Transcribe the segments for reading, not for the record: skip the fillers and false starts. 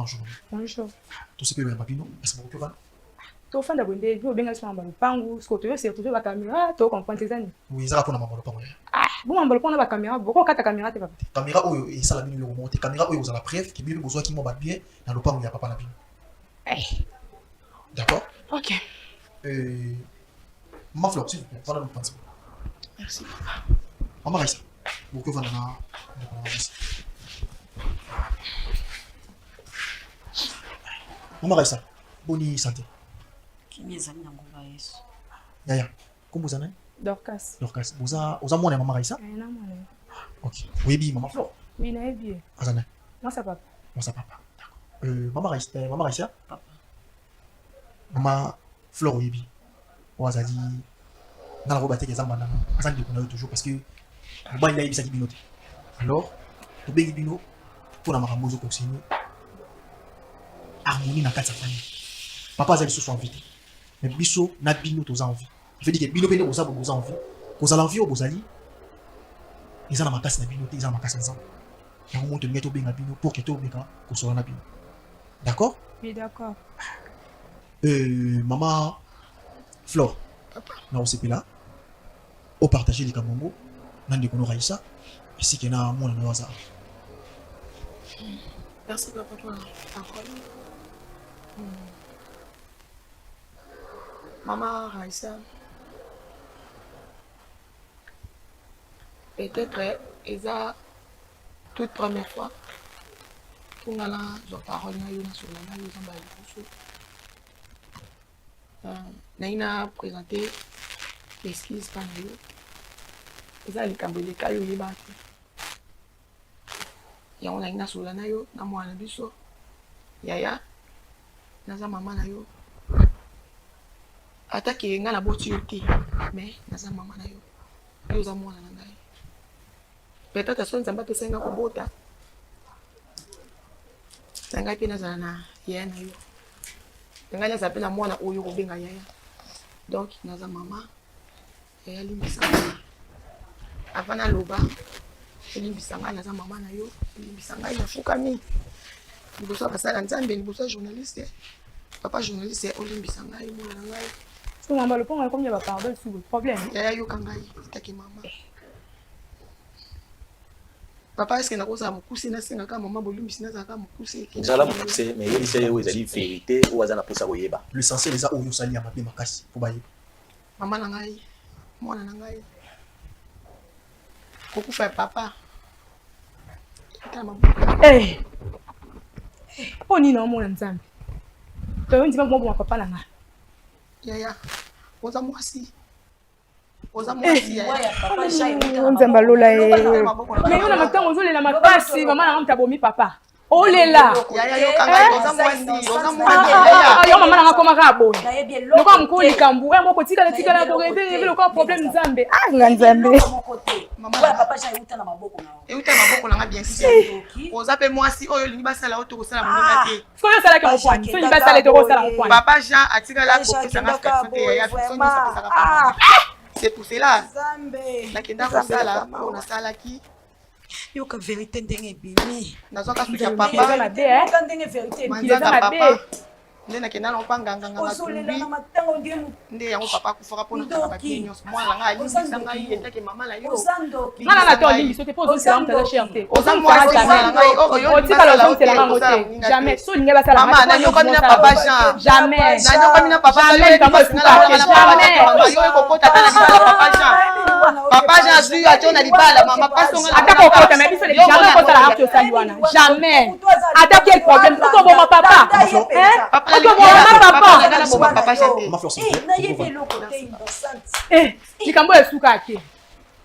Bonjour. Bonjour. Tosepeli koyamba bino, kasi bokoki ovanda? Tofanda boye nde bino bobenga biso na lopangu, sikoyo toyo se retrouver ba camera, to comprendre eza nini? Oui, ezaka mpona mama lopango ya. Ah, bo mama lopango na ba camera, boko kata camera te papa. Camera oyo esala bino eloko moko te. Camera oyo ekozala preuve ke bino bozwaki mwa ba bien na lopango ya papa na bino. Eh. D'accord? Ok. Maman Flore, s'il vous plaît, vanda na mopanzi. Merci papa. Maman Raissa, bokoki ovanda na ndeko na mwasi. Maman Raissa, boni santé? Kimia ezali na nguba ya Yesu. Yaya, kombo oza nani? Dorcas. Dorcas, boza oza mwana ya mama Raissa? Eh, na mwana. Ok. Oyebi mama Flore? Oui, nayebi ye. Aza nani? Mwasi ya papa. Mwasi ya papa. D'accord. Mama Raissa, mama Raissa? Papa. Mama Flore oyebi. Oyo azali nga nakoyeba te ke eza mbanda na aza ndeko na yo toujours parce que mobali nde ayebisaki bino te. Alors, tobengi bino mpo na makambo ozo concerne harmonie na kati ya famille. Papa aza lisusu en vie te. Mais biso na bino toza en vie. Je veux dire que bino pe nde boza boza en vie. Kozala en vie oyo bozali eza na makasi na bino te, eza na makasi ya Nzambe. Yango moto tolingi tobenga bino pour que tobeka kosola na bino. D'accord? Oui, d'accord. Maman Flore, na osepela o partager likambo yango na ndeko no Raissa ainsi que na mwana na yo aza. Merci papa pour la parole. Maman Raissa, peut-être eza toute première fois mpo nga nazwa parole na yo, nasolola na yo, eza mbala liboso. Nayi na présenter excuse mpa na yo, eza likambo eleka yo oyeba te, yango nayi nasolola na yo na mwana na biso. Yaya, naza mama na yo, ata ke nga naboti yo te, mais naza mama na yo, yo oza mwana na ngai. Peut-être soki Nzambe apesaki nga kobota na ngai mpe nazala na yaya na yo, na ngai nazala mpe na mwana oyo kobenga yaya. Donc naza mama yaya, limbisa ngai avant naloba, olimbisa ngai, naza mama na yo, olimbisa ngai, nafukami liboso ya basala Nzambe, liboso ya journaliste, papa journaliste, olimbisa ngai, mwana na ngai. So mama lopango ekomi ya ba pardon sous problème. Yaya, yoka ngai, etake mama. Papa, est-ce que nakozala mokuse? Nasengaka mama bolimbisi, nazalaka mokuse. Zala mokuse, mais yebisa ye oyo ezali vérité oyo aza na mposa koyeba. L'essentiel eza oyo osali ya mabe makasi mpo bayeba. Mama na ngai, mwana na ngai, kokufa ya papa etala maboko. Eh. Mpo nini naomona Nzambe? Toyo ndima komoboma papa na ngai. Yaya, oza mwasi, oza mwasi yaya. Nzambe alola ye. Mais yo na matango ozolela makasi, mama na ngai moto abomi papa. Olela. Yaya, yoka ngai, oza mwasi, oza mwasi yaya. Yo mama na ngai akomaka boye. Lokola mokolo likambo, ya moko tikala tikala ko rêver rêver lokola problème Nzambe. Ah nga Nzambe. Papa Jean euta na maboko na yo. Euta na maboko na nga, bien sûr. Oza mpe mwasi oyo olingi basala oyo tokosala moninga te. Soki osalaki mokwani, soki basala te okosala mokwani. Papa Jean atikala kopesa nga affection te yaya, affection nyonso apesaka papa. C'est pour cela nakenda kosala oyo nasalaki. Yoka vérité ndenge ebimi. Nazwaka suki ya papa. Mabe, eh? Yoka ndenge vérité ebimi. Manzaka papa nde nakenda na mpa nganga nganga Ozolela tumbi na matango ndenge nde yango papa akufaka mpona kaka babie nyonso. Mwana na ngai, alimbisa ngai etake mama na yo. Oza ndoki. Nga na te olimbi te mpo ozongisela moto aza cher te. Oza mwasi, mwana na ngai, oyo olingi Otikala basala yo te, ozongisela ngango okosala te. moninga te. Jamais. So olingi basala Mama, nanyokami na papa Jean. Jamais. Nanyokami na papa Jean. Jamais likambo esuka te. Jamais. Mama, yo ekokota ata na libala papa Jean. Papa Jean azwi yo atyo na libala, mama, pasi onga. Ata kokota, mais biso jamais okosala acte osali wana. Jamais. Ata quel problème. Okoboma papa. Hein? Okoboma papa. Naboma papa Jean te. Maman Flore, s'il vous plaît. Nayebi eloko te, innocente. Eh, likambo esuka te.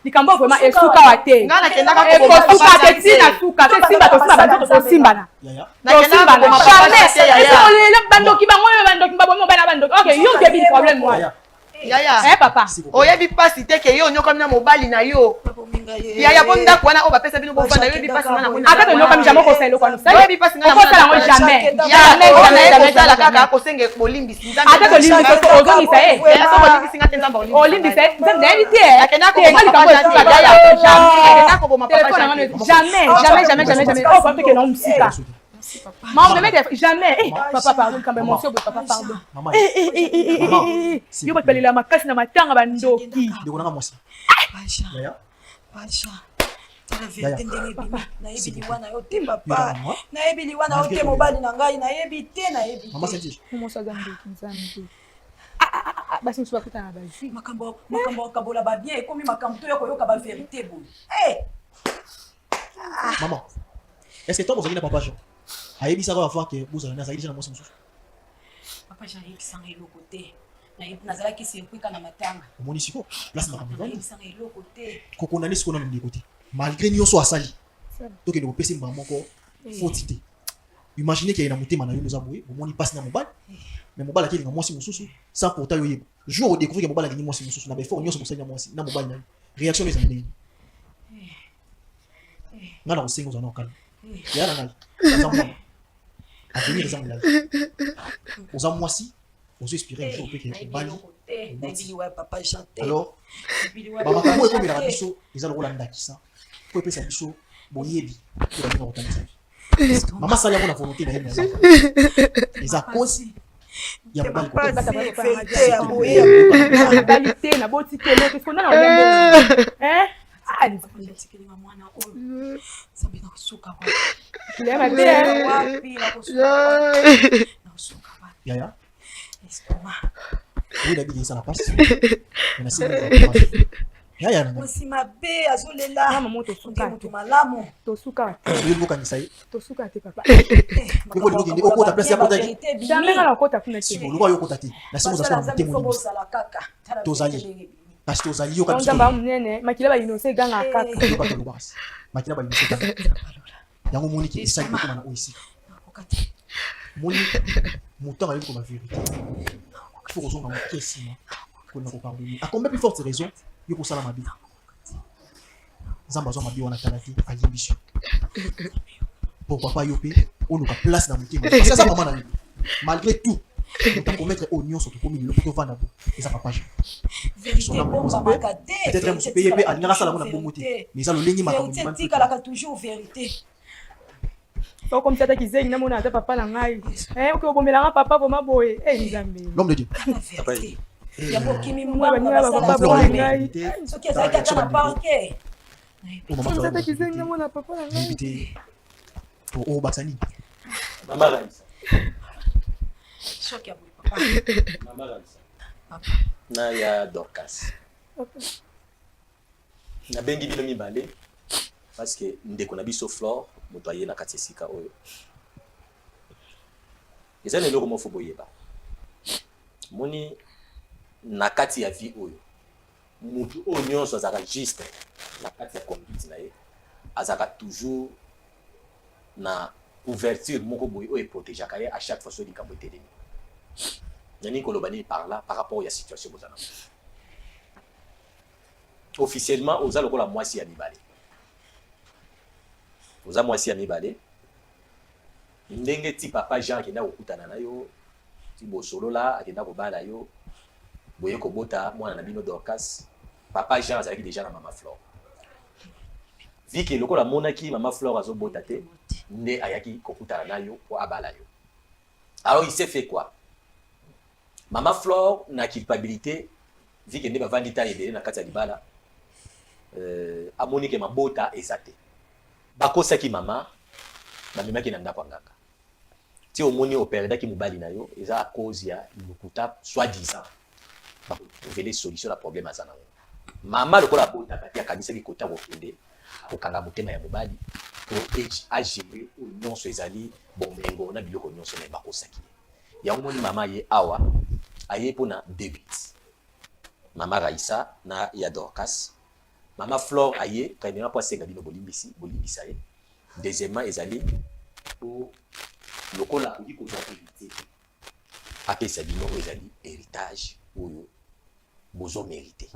Likambo vraiment esuka wa te. Nga nakendaka koboma papa Ekosuka te Jean te. ntina suka te simba tosimba banzoto tosimbana. Yaya. Nakendaka Tosimbana. koboma papa Jamais. Jean te yaya. Olele bandoki bango oyo bandoki babomi mobali na bandoki. Ok, yo oyebi problème wana. Yaya. Yaya. Eh papa. S'il vous plaît. Oyebi mpasi te ke yo onyokami na mobali na yo yaya, mpo ndako wana oyo bapesa bino bofanda, yoyebi mpasi nga namoni. Ata tonyokami jamais okosala eloko wana osali. Oyebi mpasi nga Okosala yango jamais. Jamais, jamais, jamais, kosala jamais. kaka kosenga bolimbisi Nzambe. Ata tolimbisi ozongisa ye. Yaya, soki olimbisi nga te, Nzambe olimbisa. Olimbisa ye. Nzambe nayebi te. Nakenda Te, nga koboma likambo papa Jean te. esuka te. Yaya. Jamais. Nakenda koboma papa Telefone Jean yango te. jamais, jamais, jamais, jamais, jamais. Oyo papa tokende yango mosika. Maman, mais jamais. Eh, papa, pardon, quand même, mon papa, pardon. Mama. Eh, eh, eh, eh, eh, Maman. eh, eh. Yo bato balela makasi na matanga bandoki. Ndeko nanga mwasi. Yaya. Tala vérité ndenge ebimi. Nayebi liwa na yo te, Yoka papa. mama. Nayebi liwa na yo te, mobali na ngai. Nayebi te, nayebi Mama te. Sainty. Mwasi aza ndoki, Nzambe. Ah, ah, ah, ah, basi mosusu bakutana na bazwi. Makambo, makambo ya kokabola babien ekomi makambo to ya koyoka bavérité boye. Eh! Maman. Est-ce que toi bozalaki na papa Jean? Ayebisaka yo avant que bozala na azalaki déjà na mwasi mosusu. Papa Jean ayebisanga eloko te. Nazalaki surpris kaka na matanga. Omoni siko place makambo evandi. Ayebisanga eloko te. Kokondane sikoyo nano ndeko te. Malgré nyonso asali. Tokende kopesa mbala moko faute te. Imagine ke na motema na yo oza boye, omoni mpasi na mobali. Mais mobali akelinga mwasi mosusu sans pourtant yo oyeba. Jour odécouvrir ke mobali alingi mwasi mosusu na baeffort nyonso bosali na mwasi na mobali na yo. Réaction no ezala ndenge? Ngai na kosenga ozala na okala. Ya na ngai. Aza mwana. Avenir eza molai. Oza mwasi, ozo espérer un jour mpe ke Nayebi obali. eloko te. Nayebi liwa ya papa Jean te. Alors, Nayebi liwa ya bamakambo papa oyo Jean ekomelaka te. biso eza lokola ndakisa po epesa biso boyebi to baninga kotangisa. Mama asali yango na volonté na ye, na eza cause ya mobali Pasi, kopesa. vérité ya boye. Nabali te, naboti te, eloko. Est-ce que nana olia ndenge? Hein? Ah, Nzambe. Tikelinga mwana oyo. Nzambe, nakosuka wapi? Makila ya mabe, hein? Wapi, nakosuka wapi? Nakosuka wapi? Yaya. Estomac. Oyo nayebi eza na pasi, me nasengi courage, yaya na ngai. Mwasi mabe azolela. Ah, mama, tosuka Nde moto te. malamu. Tosuka te. Oyebi kokanisa ye. Tosuka te, papa. Yoko okende okota place ya kotaki. Jamais nga nakota kuna te. Siko lokola yo okota te, nasengi ozala na motema olimbisa. Bozala kaka. Tala Tozali. vérité ndenge ebimi. Kasi tozali, yoka biso. Nzambe monene, makila bainose eganga kaka. Yoka, toloba kasi makila balimisa kaka yango. Omoni ke esali kokoma na oyo esika. Nakoka te. Moni moto ayebi koma vérité, faut kozonga moke nsima kolinga kopardonner. À combien plus forte raison yo kosala mabe? Nzambe azwa mabe wana, tala te, alimbisi yo. Pourquoi pas yo mpe oluka place na motema? Parce que aza mama na yo. Malgré tout, moto akomettre oyo nyonso tokomi lelo po tovanda bo, eza papa Jean. Vérité ebombamaka te. Peut-être mosu mpe ye mpe alingaka asala yango na bongo te, mais eza lolenge makambo. Vérité etikalaka toujours vérité. Okomisa ata kizengi, namona ata papa na ngai. Eh, oke obomelanga papa vraiment boye. Eh, Nzambe. L'homme de Dieu. Tala vérité yango okimi Mwa mbangu na baninga basala bapapa boye. ngai. Soki ezalaki ata na parquet. Okomisa ata kizengi, namona papa na ngai. Nayebi te obakisa nini. Mama Raisa. Soki ya boye, papa. Mama Raisa na ya Dorcas, nabengi bino mibale parce que ndeko na biso Flore, moto aye na kati esika oyo, eza na eloko moko boyeba. Moni na kati ya vie oyo, motu oyo nyonso azalaka juste na kati ya conduite na ye, azalaka toujours na couverture moko boye oyo eprotégeaka ye à chaque fois soki likambo etelemi. Naningi koloba nini par là? Par rapport ya situation boza nango, officiellement oza lokola mwasi ya mibale. Oza mwasi ya mibale ndenge ti papa Jean akenda kokutana na yo, ti bosolola, akenda kobala yo, boye kobota mwana na bino Dorcas. Papa Jean azalaki déjà na mama Flore. Vu que lokola amonaki mama Flore azobota te, nde ayaki kokutana na yo po abala yo. Alors il s'est fait quoi? Mama Flore na culpabilité, vu que nde bavandi ta ebele na kati ya libala, amoni ke mabota eza te. Bakosaki mama, bamemaki na ndako ya nganga. Ti omoni operdaki mobali na yo, eza à cause ya lokuta, soi-disant bakotrouver solution na problème aza nango. Mama lokola abotaka te, akanisaki kota kokende akokanga motema ya mobali po agérer oyo nyonso ezali bomengo na biloko nyonso. Me bakosaki ye. Yango moni mama ye awa aye mpona début. Mama Raisa na ya Dorcas, mama Flore aye premièrement mpo asenga bino bolimbisi, bolimbisa ye. Deuxièmement, ezali po lokola akoki kozwa héritier, apesa bino oyo ezali héritage oyo bozomérite.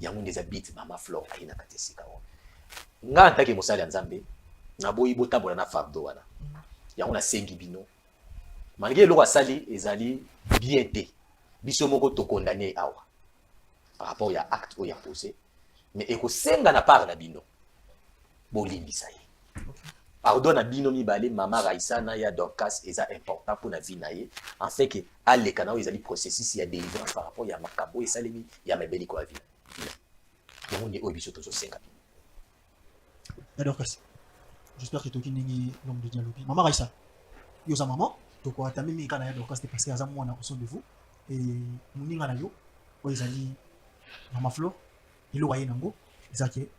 Yango nde eza but mama Flore aye na kati esika oyo. Nga en tant que mosali ya Nzambe, naboyi botambola na fardeau wana. Yango nasengi bino, malgré eloko asali ezali bien te, biso moko tokondane awa par rapport ya acte oyo ya posé, mais ekosenga na part na bino bolimbisa ye. Pardon na bino mibale mama Raissa na ya Dorcas eza important pona vie na ye en fait que aleka na oyo ezali processus ya delivrance par rapport ya makambo oyo esalemi ya mebeliko ya vie na ye. Yango nde oyo biso tozosenga bino. Ya Dorcas, j'espère que toki ndenge l'homme de Dieu alobi. Mama Raissa, yo oza maman, toko atame mingi kaka na ya Dorcas te parce que aza mwana au sein de vous et moninga na yo oyo ezali mama Flore, eloko aye nango eza ke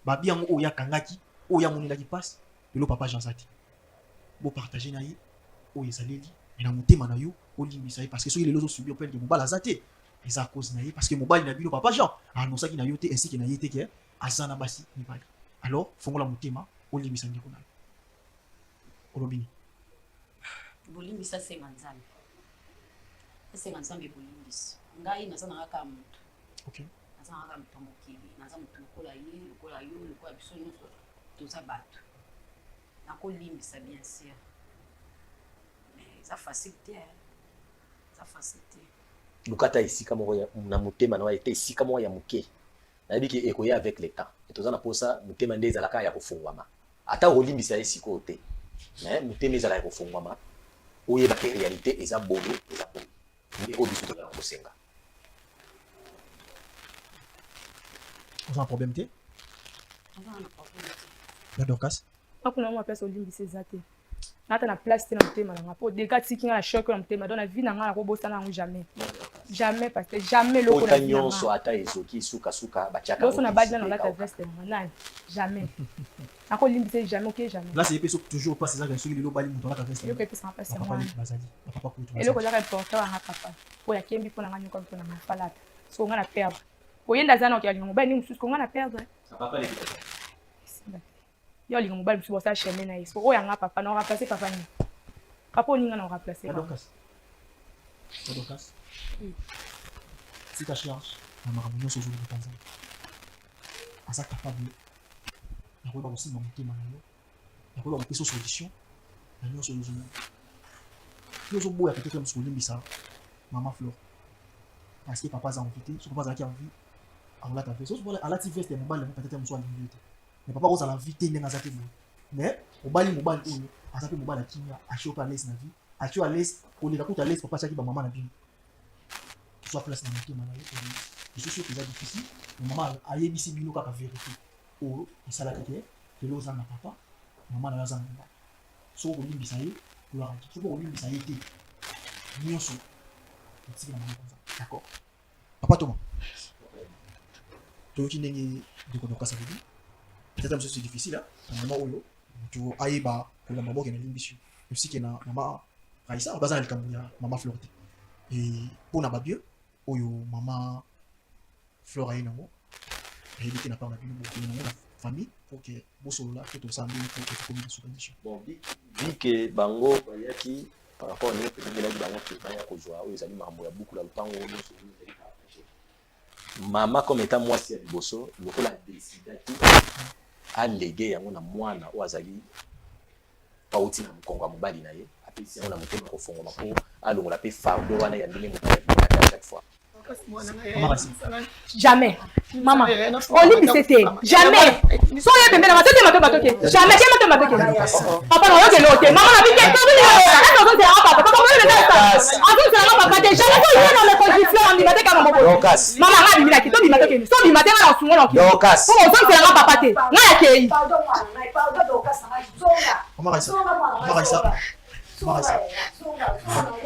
Ba bien yango oyo akangaki, oyo amonelaki pasi, lelo papa Jean aza te. Bo partager na ye oyo ezaleli, mais na motema na yo olimbisa ye parce que soki lelo ozo subir peine que mobali aza te, eza à cause na ye parce que mobali na bino papa Jean a annoncaki na yo te ainsi que na ye te que aza na basi mibali. Alors fongola motema olimbisa ndeko na yo. Olobi nini? Bolimbisi asenga Nzambe. Asenga Nzambe bolimbisi. Ngai naza na kaka moto. Okay. Naza kaka moto ya mokili, naza moto lokola ye, lokola yo, lokola biso nyonso toza bato. Nakolimbisa bien sûr. Mais eza facile te. Eza facile te. Luka ata esika moko ya, na motema na yo ata esika moko ya moke. Nayebi ke ekoya avec le temps. Et toza na posa motema nde ezalaka ya kofungwama. Ata okolimbisa ye sikoyo te. Mais motema ezala ya kofungwama. Oyeba ke realite eza boye, eza boye. Nde oyo biso toza na kosenga. Oza na problème te? Ya Dorcas? Akuna mwa place olimbisa eza te. Nata na place te na motema na nga po dega tiki nga na choc na motema donc na vie na nga nakobosana yango jamais. Jamais parce que jamais loko na nyonso ata ezoki suka suka batiaka. Loso na badi na lata veste na nani? Jamais. Nakolimbisa jamais ok jamais. Là c'est toujours pas c'est ça soki lelo bali moto alata veste. Eloko epesaka mpasi yango wana. Bazali ba papa kutu. Eloko ezaka important yanga papa. Oyo akembi mpo na nga nyoka mpo na nga falata. Soko nga na perdre. Oyenda aza na oke alinga mobali nini mosusu ko nga na perdre. Papa leki. Esimba te. Yo alinga mobali mosusu bosala chemin na ye. Soko oyo yanga papa na remplacer papa nini? Papa oninga na remplacer. Dorcas. Dorcas. Tika charge na makambo nyonso ozoluka Nzambe. Aza capable ya koyeba kosimba motema na yo, ya koyeba kopesa solution na nyonso oyo ozomona. Yo ozoboya peut-être mosusu kolimbisa mama Flore parce que papa aza envie te. Soki papa azalaki envie akolata veste, soki alati veste ya mobali yango peut-être mosusu alingi yo te, mais papa akozala envie te ndenge aza te boye, mais obali mobali oyo aza mpe mobali ya kimia, atie yo mpe à l'aise na vie, atie yo à l'aise koleka kutu à l'aise papa atiaki bamama na bino. Zwa place na motema na yo lisusu eza difficile, mais mama ayebisi bino kaka verite oyo esalaki ke lelo oza na papa, mama na yo aza na mobali. Soki okolimbisa ye, gloire à Dieu. Soki okolimbisa ye te, nyonso etiki na maboko Nzambe. D'accord. Papa Thomas, toyoki ndenge ndeko Dorcas alobi, peut-être mosusu c'est difficile hein, na mama oyo moto ayeba kolamba boke na limbisi yo osike na mama Raissa baza na likambo ya mama Flore te et mpo na babien oyo mama Flore aye nango nayebi te na part na bino bokende nango na famille pour que bosolola to tosala ndenge po tokomi na suka émission. Bon, vu que bango bayaki par rapport ndenge tobengelaki bango ke baya kozwa oyo ezali makambo ya buku la lopango nyonso oyo ezali partage, mama comme étant mwasi ya liboso lokola adecidaki alege yango na mwana oyo azali auti na mokongo ya mobali na ye, apesi yango na motema kofongwama mpo alongola mpe fardeau wana ya ndenge mobali abimaka à chaque fois. Jamais. Maman, olimbise te. Jamais. So ye pembeni na tote mato mato ke. Jamais ke mato mato ke. Papa na yoke lote. Maman na bike to bini na to to zela papa. Papa ko le ta. Azo zela papa te. Jamais ko ye na me condition on bimate ka mama. Dorcas. Maman nga bimila ki to bimate ke. So bimate nga na sungo na ki. Dorcas. Ko zo zela papa te. Nga ya kei. Pardon mwana ngai, pardon Dorcas na ngai, zonga. Mama Raissa. Zonga mwana Mama ngai, Raissa. zonga. Mama Raissa. Zonga, zonga.